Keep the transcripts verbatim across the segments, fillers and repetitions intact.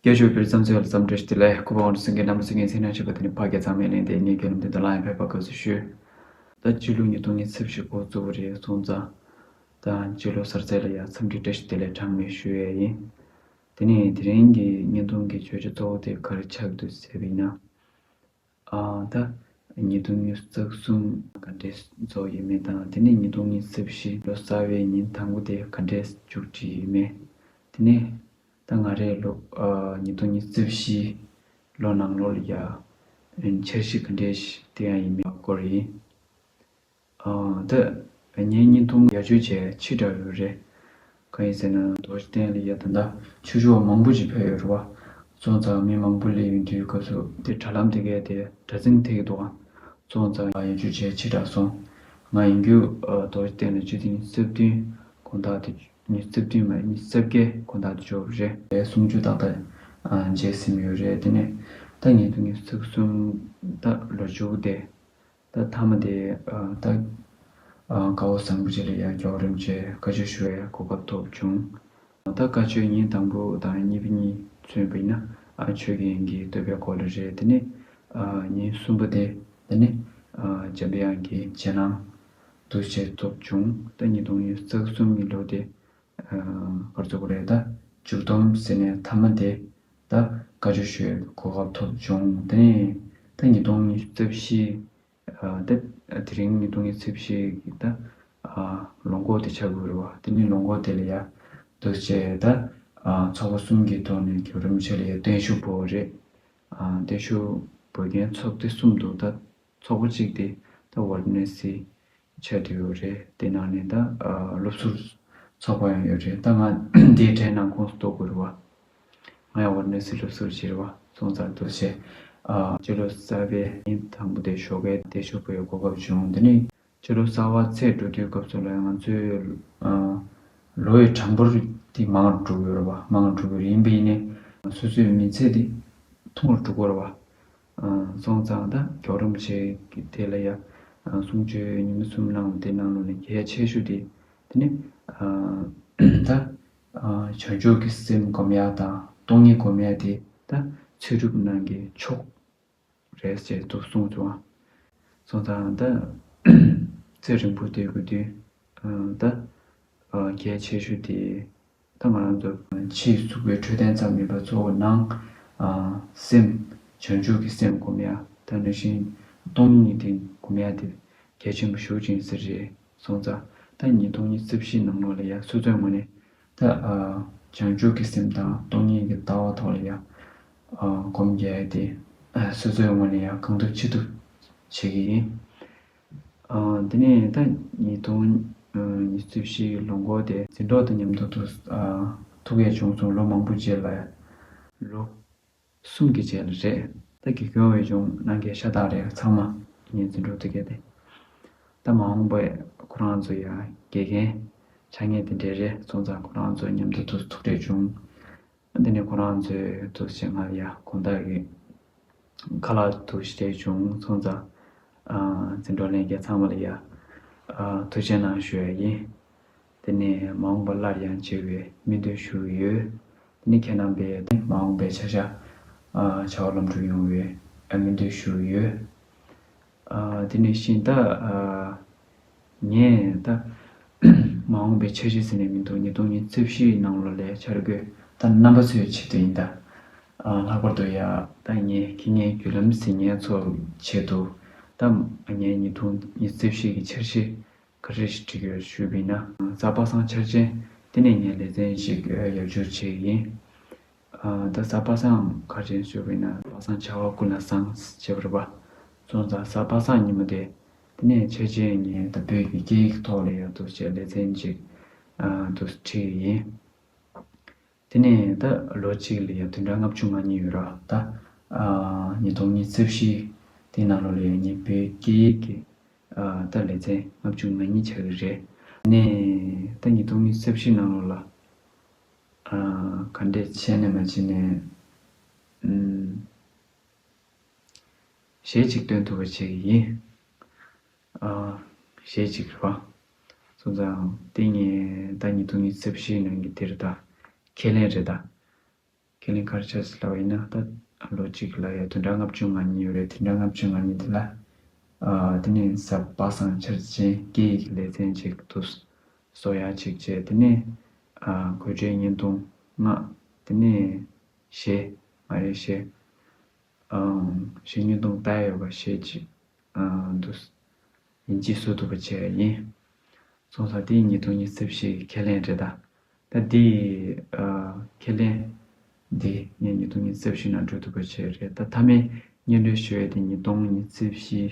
སྐྱབས་ཞུ་བོད་རིགས་རྩ་མཛོད་ལ་འཚམས་འདྲི་ཞུ། དེ་ལས་སྐུ་པར་དབང་འདུས་སེང་གེ་རྣམ་པ་སེང་གེ་མཚན་སྙན་ཞུ་བ་དེ་ནི་ཕ་གི་ཚང་མས་ལན་དེ་ངས་རྒྱལ་ལམ་དེ་དང་བླངས་ཡང་ཕེབས་པ་དགའ་བསུ་ཞུ། ད་སྤྱི་ལོ་ཉིས་སྟོང་ཉི་ཤུ་རྩ་བཞི་འགོ་བཙུགས་པ་རེད་སོང་ཙང་། ད་སྤྱི་ལོ་གསར་ཚེས་ལ་ཡང་འཚམས་འདྲི་བཀྲ་ཤིས་བདེ་ལེགས་གྲངས་མེད་ཞུ་ཡས་ཡིན། དེ་ནས་དེ་རིང་གི་བརྙན་ཐུང་གི་བརྗོད་བྱ་གཙོ་བོ་དེ་ག་རེ་ཆགས་འདུག་ཟེར་བ་ཡིན་ན། ཨ་ད་ཉིས་སྟོང་ཉི་ཤུ་རྩ་གསུམ་ག་འདྲས་རྫོགས་ཡོད་མེད་དང་། དེ་ནས་ཉིས་སྟོང་ཉི་ཤུ་རྩ་བཞི་ལོ་གསར་བའི་ཉིན་དང་པོ་དེ་ག་འདྲས་མཇུག་སྒྲིལ་ཡོད་མེད། དེ་ནས་ད་ང་རའི་ལོ་ཨ་ཉིས་སྟོང་ཉི་ཤུ་རྩ་བཞི་ལོ་ནང་ལོགས་ལ་ཡ་འཆར་གཞི་ག་འདྲས་ཤིག་བཏིང་ཡ་ཡིན་མིན་སྐོར་ཡིན། ཨ་ད་ངའི་བརྙན་ཐུང་ཡར་བཅོས་བྱས་ཕྱི་དྲགས་ཡོད་རེད། གང་ཡིན་ཟེར་ན་རྡོ་རྗེ་གདན་ལ་ཡ་ད་ལྟ་ཆོས་ཞུ་བ་མང་པོ་ཅིག་ཕེབས་ཡོད་རེད་བ། སོང་ཙང་མི་མང་པོ་སླེབས་ཡོང་དུས་སྐབས་སུ་དེ་དྲ་ལམ་དེ་གས་དེ་དྲ་འཛིན་ཐེབས་ཀྱི་འདུག་ཨ། སོང་ཙང་ཡར་བཅོས་བྱས་ཕྱི་དྲགས་སོང་། ང་ཡིན་རྒྱུ་ཨ་རྡོ་རྗེ་གདན་ལ་སྤྱི་ཟླ་ཉི་ཤུ་རྩ་བདུན་དགོང་དག་དེ། ཉི་ཤུ་རྩ་བདུན་མ་རེད། ཉི་ཤུ་རྩ་བརྒྱད་དགོང་དག་དེ་འབྱོར་བ་རེད། ཨེ་གསུང་ཆོས་ཏག་ཏག་ཨ་མཇལ་ཟིན་ཡོད་རེད། དེ་ནས་ད་ཉིས་སྟོང་ཉི་ཤུ་རྩ་གསུམ་ད་ལོ་མཇུག་དེ། ད་མཐའ་མ་དེ་ཨ་ད་ཨ་དགའ་བོ་བཟང་པོ་ཅིག་ལ་ཡ་མགྱོགས་རིམ་བྱས་བཀའ་ཆོས་ཞུ་བའི་གོ་སྐབས་ཐོབ་བྱུང་། ད་བཀའ་ཆོས་ཉིན་དང་པོ་དང་གཉིས་པ་གཉིས་མཚོན་པ་ཡིན་ན་ཨ་ཆོས་རྒྱལ་གྱི་བསྟོད་པའི་སྐོར་ལ་རེད། དེ་ནས་ཨ་ཉིན་གསུམ་པ་དེ་དེ་ནས་ཨ་འཇམ་དབྱངས་ཀྱི་རྗེས་གནང་འདུག་བྱས་ཐོབ་བྱུང་། ད་ཉིས་སྟོང་ཉི་ཤུ་རྩ་གསུམ་གྱི་ལོ་དེ་ཨ་ག་རེ་ཟེར་དགོས་རེད། ད་མཇུག་སྡོམ་ཟེར་ནས་མཐའ་མ་དེ་ད་བཀའ་ཆོས་ཞུ་བའི་གོ་སྐབས་ཐོབ་བྱུང་། དེ་ནས་ད་ཉིས་སྟོང་ཉི་ཤུ་རྩ་བཞི། ཨ་ད་དེ་རིང་ཉིས་སྟོང་ཉི་ཤུ་རྩ་བཞི་གི་ད་ཨ་ལོ་འགོ་དེ་ཆགས་ཀྱི་ཡོད་རེད་བ། དེ་ནས་ལོ་འགོ་དེ་ལ་ཡ་འདུག་བྱས་ད་ཨ་ཚོགས་པ་གསུམ་གྱི་ཐོག་ནས་རྒྱུན་རིང་ཆེད་ལ་ཡ་བརྟན་བཞུགས་འབུལ་བ་རེད། ཨ་བརྟན་བཞུགས་འབུལ་མཁན་ཚོགས་སྡེ་གསུམ་འདུག་ད་ཚོགས་པ་གཅིག་དེ་ད་ཝཱ་ར་ཎ་སི་ཆགས་བསྡད་ཡོད་རེད། དེ་ནང་ནས་ད་ཨ་སློབ་ཟུར་ཚོགས་པ་ཡང་ཡོད་རེད། ད་ང་འདིའི་གྲས་ནང་ཁོངས་སུ་གཏོགས་དགོས་རེད་བ། ང་ཡང་ཝཱ་ར་ཎ་སི་སློབ་ཟུར་ཅིག་རེད་བ། སོང་ཙང་འདུག་བྱས་ཨ་སྤྱི་ལོ་གསར་པའི་ཉིན་དང་པོ་དེ་ཞོགས་ཀའི་བརྟན་བཞུགས་འབུལ་བའི་གོ་སྐབས་བྱུང་། དེ་ནས་སྤྱི་ལོ་གསར་པ་ཚེས་འགྲོ་དུས་སྐབས་སུ་ལ་ང་ཚོའི་ཨ་ལོ་ཡི་གྲངས་འབོར་དེ་མང་རུ་འགྲོ་གི་ཡོད་རེད་བ། མང་རུ་འགྲོ་གི་ཡོད་རེད། ཡིན་པ་ཡིན་ནའི་སོ་སོའི་མི་ཚེ་དེ་ཐུང་རུ་འགྲོ་གི་ཡོད་རེད་བ། ཨ་སོང་ཙང་ད་མགྱོགས་རིམ་བྱས་དེ་ལ་ཡ་ཨ་གསུང་ཆོས་ཉི་མ་གསུམ་གནང་བ་དེ་ནང་ལོགས་ནས་གལ་ཆེ་ཤོས་དེ་དེ་ནི་ཨ་ད་ཨ་བྱང་ཆུབ་ཀྱི་སེམས་སྒོམ་ཡ་དང་སྟོང་ཉིད་སྒོམ་ཡ་དེ་ད་ཚེ་སྒྲུབ་ནང་གི་མཆོག་རེད་ཅེས་འདུག་གསུངས་བྱུང་བ། སོང་ཙང་ད་ཚེ་རིང་པོ་སྡོད་དགོས་དུས་ཨ་ད་ཨ་གལ་ཆེ་ཤོས་དེ། ད་ང་རང་ཚོ་ཕྱིའི་གཟུགས་པོའི་འཕྲོད་བསྟེན་ཙམ་མིན་པར་གཙོ་བོ་ནང་ཨ་སེམས་བྱང་ཆུབ་ཀྱི་སེམས་སྒོམ་ཡ། ད་ནང་བཞིན་སྟོང་ཉིད་དེ་སྒོམ་ཡ་དེ་གལ་ཆེན་པོ་ཞེ་པོ་ཅིག་ཡིན་ས་རེད། སོང་ཙང་ད་ཉིས་སྟོང་ཉི་ཤུ་རྩ་བཞི་ནང་ལོགས་ལ་ཡ་སོ་སོའི་ངོས་ནས་ད་ཨ་བྱང་ཆུབ་ཀྱི་སེམས་དང་སྟོང་ཉིད་ཀྱི་ལྟ་བ་ཐོག་ལ་ཡ་ཨ་སྒོམ་རྒྱག་ཡ་དེ་ཨ་སོ་སོའི་ངོས་ནས་ཡ་གང་ཐུབ་ཅི་ཐུབ་བྱེད་ཀྱི་ཡིན། ཨ་དེ་ནས་ད་ཉིས་སྟོང་ཉི་ཤུ་རྩ་བཞིའི་ལོ་འགོ་དེ་འཛིན་གྲོགས་དང་མཉམ་དུ་ཐུག་ཨ་ཐུག་ཡས་བྱུང་སོང་། ལོ་མང་པོ་རྗེས་ལ་ལོ་གསུམ་གྱི་རྗེས་ལ་རེད། ད་དགེ་སྐྱོང་བའི་ལྗོངས་གནང་མཁན་ཤ་སྟག་རེད། ཚང་མ་ངའི་འཛིན་གྲོགས་དེ་གས་དེ། ད་མ་འོངས་པའི་ཁོ་རང་ཚོ་ཡང་དགེ་རྒན་ཆགས་མཁན་དེ་འདྲས་རེད། སོང་ཙང་ཁོ་རང་ཚོ་མཉམ་དུ་ཐུག་ཐུག་འཕྲད་བྱུང་། དེ་ནས་ཁོ་རང་ཚོའི་ཐུགས་རྗེ་ཆེ། ང་ཡ་དགོང་དག་གི་ཁ་ལག་ཐུགས་རྗེ་ཆེ་བྱུང་། སོང་ཙང་ཨ་འཛིན་གྲོགས་ལྷན་རྒྱས་ཚང་མ་ལ་ཡ་ཨ་ཐུགས་རྗེ་གནང་ཞུ་ཡ་ཡིན། དེ་ནས་མ་འོངས་པ་སླར་ཡང་མཇལ་བའི་སྨོན་འདུན་ཞུ་གི་ཡོད། དེ་ནས་ཁྱེད་རྣམ་པས་དེ་མ་འོངས་པའི་ཆ་བཞག་ཨ་བྱ་བ་ལམ་འགྲོ་ཡོང་བའི་ཨ་སྨོན་འདུན་ཞུ་གི་ཡོད། ཨ་དེ་ནས་ཤིང་རྟ་ཨ་ངས་ད་མ་འོངས་པའི་འཆར་གཞི་ཟེར་ནས་མི་འདུག་ཉིས་སྟོང་ཉི་ཤུ་རྩ་བཞི་ནང་ལོགས་ལ་འཆར་འགོད་ད་རྣམ་པ་ཚོའི་ཆེད་དུ་ཡིན་ད། ཨ་ལྷག་པར་དུ་ཡ་ད་ངས་ཁྱེད་ངའི་བརྒྱུད་ལམ་གཟིགས་མཁན་ཚོའི་ཆེད་དུ་ད་ངས་ཉིས་སྟོང་ཉི་ཤུ་རྩ་བཞི་གི་འཆར་གཞི་ག་རེ་ཞིག་བྲིས་ཡོད་ཞུས་པ་ཡིན་ན། གཟའ་པ་སངས་འཆར་ཅན་དེ་ནས་ངས་ལེ་ཚན་ཞིག་ཡར་འཇུག་བྱེད་ཀྱི་ཡིན། ཨ་ད་གཟའ་པ་སངས་ག་རེ་ཞུ་བ་ཡིན་ན། པ་སངས་བྱ་བ་ཀུན་ལ་བཟང་ཞེས་པ་རེད་པ། སོང་ཙང་གཟའ་པ་སངས་ཉིན་མོ་དེ་དེ་ནས་འཆར་ཅན་ངས་ད་བོད་ཀྱི་སྐད་ཡིག་ཐོག་ལ་ཡ་འདུག་བྱས་ལེ་ཚན་ཅིག་ཨ་འདུག་བྲིས་ཡིན། དེ་ནས་ད་ལོ་གཅིག་ལ་ཡ་བདུན་ཕྲག་ལྔ་བཅུ་ང་གཉིས་ཡོད་ར། ད་ཨ་ཉིས་སྟོང་ཉི་ཤུ་རྩ་བཞི་དེ་ནང་ལོགས་ལ་ཡ་ངས་བོད་སྐད་ཡིག་གི་ཨ་ད་ལེ་ཚན་ལྔ་བཅུ་ང་གཉིས་ཆགས་ཀྱི་རེད། ནས་ད་ཉིས་སྟོང་ཉི་ཤུ་རྩ་བཞི་ནང་ལོགས་ལ་ཨ་ག་འདྲས་བྱས་ནས་མ་བྱས་ནས་ཨུམ་གཞས་གཅིག་འདོན་ཐུབ་པ་བྱེད་ཀྱི་ཡིན། ཨ་གཞས་གཅིག་རེད་པ། སོང་ཙང་དེ་ངས་ད་ཉིས་སྟོང་ཉི་ཤུ་རྩ་བཞི་ནང་གི་དེ་རེད་ད། ཁས་ལེན་རེད་ད། ཁས་ལེན་ག་རེ་བྱས་ཟེར་ལབ་པ་ཡིན་ན། ད་ལོ་གཅིག་ལ་ཡ་བདུན་ཕྲག་ལྔ་བཅུ་ང་གཉིས་ཡོད་རེད། བདུན་ཕྲག་ལྔ་བཅུ་ང་གཉིས་དེ་ལ་ཨ་དེ་ནས་གཟའ་པ་སངས་འཆར་ཅན་སྐད་ཡིག་གི་ལེ་ཚན་ཅིག་ཏུ་བཟོ་ཡག་ཅིག་བྱས། དེ་ནས་ཨ་དགོད་བྲོའི་བརྙན་ཐུང་ལྔ། དེ་ནས་གཞས། ང་རའི་གཞས། ཨང་། གཞས་བརྙན་ཐུང་ལྟ་ཡག་ཡོད་པ་གཞས་ཅིག་ཨང་། འདུག་ཡིན་གཅིག་བཟོ་ཐུབ་པ་བྱས་ཡིན། སོང་ཙང་དེ་ཉིས་སྟོང་ཉི་ཤུ་རྩ་བཞི་གི་ཁས་ལེན་རེད་ད། ད་འདི་ཨ་ཁས་ལེན་འདི་ངས་ཉིས་སྟོང་ཉི་ཤུ་རྩ་བཞི་ནང་འགྲོ་ཐུབ་པ་བྱས་རེད། ད་མཐའ་མའི་སྙན་སྒྲོན་ཞུ་ཡས་དེ་ཉིས་སྟོང་ཉི་ཤུ་རྩ་བཞི།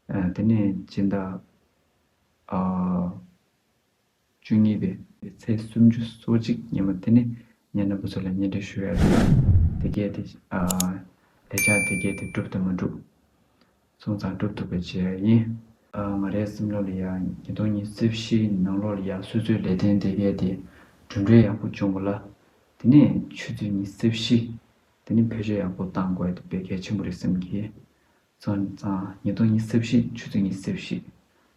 ཨ་དེ་ནས་སྤྱི་ཟླ་ཨ་བཅུ་གཉིས་པའི་ཚེས་སུམ་ཅུ་སོ་གཅིག་ཉིན་མོ། དེ་ནས་ངས་རྣམ་པ་ཚོ་ལ་སྙན་སྒྲོན་ཞུ་ཡ་རེད། དེ་གས་དེ་ཨ་ལས་འཆར་དེ་གས་དེ་འགྲུབ་དང་མ་འགྲུབ། སོང་ཙང་འགྲུབ་ཐུབ་པ་བྱས་ཡིན། ཨ་ང་རའི་སེམས་ལོགས་ལ་ཡ་ཉིས་སྟོང་ཉི་ཤུ་རྩ་བཞི་ནང་ལོགས་ལ་ཡ་སོ་སོའི་ལས་དོན་དེ་གས་དེ་གྲུབ་འབྲས་ཡག་པོ་བྱུང་བ་ལ། དེ་ནས་ཆུ་ཚོད་ཉི་ཤུ་རྩ་བཞི། དེ་ནས་བེད་སྤྱོད་ཡག་པོ་བཏང་དགོས་དེ་དཔེ་གལ་ཆེན་པོ་རེད་བསམ་གྱི། སོང་ཙང་ཉིས་སྟོང་ཉི་ཤུ་རྩ་བཞི་ཆུ་ཚོད་ཉི་ཤུ་རྩ་བཞི་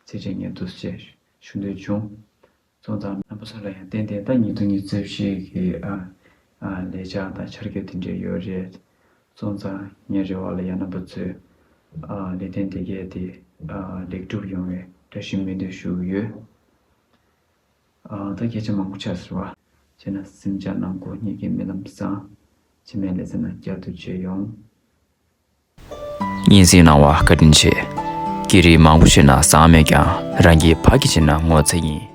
ཚེས་བཅད་ཉིན་འདུག་ཅེས་ཞུ་འདོད་བྱུང་། སོང་ཙང་རྣམ་པ་ཚོ་ལ་ཡང་ཏན་ཏན་ད་ཉིས་སྟོང་ཉི་ཤུ་རྩ་བཞི་གི་ཨ་ཨ་ལས་འཆར་དང་འཆར་འགོད་དེ་འདྲས་ཡོད་རེད། སོང་ཙང་ངའི་རེ་བ་ལ་ཡང་རྣམ་པ་ཚོས་ཨ་ལས་དོན་དེ་གས་དེ་ཨ་ལེགས་གྲུབ་ཡོང་བའི་བཀྲ་ཤིས་སྨོན་འདུན་ཞུ་གི་ཡོད། ཨ་ད་སྐད་ཆ་མང་པོ་ཆགས་ཟེར་བ། བྱས་ན་སེམས་ཅན་ནང་ཁོ་གཉིས་ཀྱི་རྨི་ལམ་བཟང་། འཆི་མེད་ལེ་ཚན་ནང་བསྐྱར་དུ་མཇལ་ཡོང་། སྙན་སེང་གནང་བ་བཀའ་དྲིན་ཆེ། སྐད་རིགས་མང་པོ་ཤེས་ན་བཟང་མེད་ཀྱང་རང་གི་ཕ་གི་བྱས་ན་ངོ་ཚ་ཡིན།